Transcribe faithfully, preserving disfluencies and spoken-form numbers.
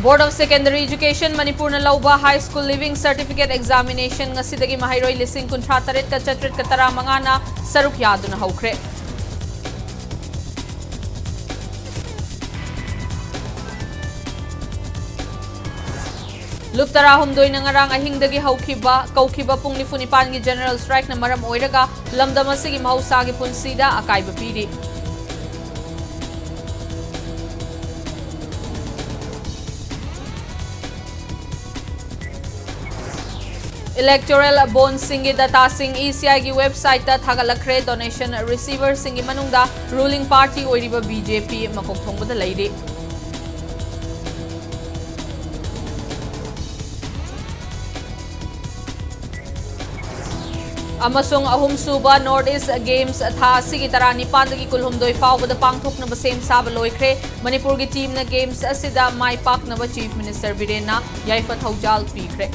Board of Secondary Education ꯃꯅꯤꯄꯨꯔꯅ ꯂꯧꯕ High School Leaving Certificate Examination ꯉꯁꯤꯗꯒꯤ ꯃꯍꯩꯔꯣꯏ ꯂꯤꯁꯤꯡ ꯀꯨꯟꯊ꯭ꯔꯥ ꯇꯔꯦꯠꯀ ꯆꯥꯇ꯭ꯔꯦꯠꯀ ꯇꯔꯥꯃꯉꯥꯅ ꯁꯔꯨꯛ ꯌꯥꯗꯨꯅ ꯍꯧꯈ꯭ꯔꯦ꯫ ꯂꯨꯞ ꯇꯔꯥꯍꯨꯝꯗꯣꯏꯅ ꯉꯔꯥꯡ ꯑꯍꯤꯡꯗꯒꯤ ꯍꯧꯈꯤꯕ, ꯀꯧꯈꯤꯕ ꯄꯨꯡ ꯅꯤꯐꯨ ꯅꯤꯄꯥꯟꯒꯤ General Strikeꯅ ꯃꯔꯝ ꯑꯣꯏꯔꯒ ꯂꯝꯗꯝ ꯑꯁꯤꯒꯤ ꯃꯍꯧꯁꯥꯒꯤ ꯄꯨꯟꯁꯤꯗ ꯑꯀꯥꯏꯕ ꯄꯤꯔꯤ꯫ Electoral bondꯁꯤꯡꯒꯤ dataꯁꯤꯡ ECIꯒꯤ websiteꯇ ꯊꯥꯒꯠꯂꯛꯈ꯭ꯔꯦ꯫ Donation receiverꯁꯤꯡꯒꯤ ꯃꯅꯨꯡꯗ ruling party ꯑꯣꯏꯔꯤꯕ BJP ꯃꯀꯣꯛ ꯊꯣꯡꯕꯗ ꯂꯩꯔꯤ꯫ ꯑꯃꯁꯨꯡ ꯑꯍꯨꯝꯁꯨꯕ North East Games ꯊꯥ ꯑꯁꯤꯒꯤ ꯇꯔꯥꯅꯤꯄꯥꯟꯗꯒꯤ ꯀꯨꯟꯍꯨꯝꯗꯣꯏ ꯐꯥꯎꯕꯗ ꯄꯥꯡꯊꯣꯛꯅꯕ ꯁꯦꯝ ꯁꯥꯕ ꯂꯣꯏꯈ꯭ꯔꯦ꯫ ꯃꯅꯤꯄꯨꯔꯒꯤ teamꯅ games ꯑꯁꯤꯗ ꯃꯥꯏ ꯄꯥꯛꯅꯕ Chief Minister ꯕꯤꯔꯦꯟꯅ ꯌꯥꯏꯐ ꯊꯧꯖꯥꯜ ꯄꯤꯈ꯭ꯔꯦ꯫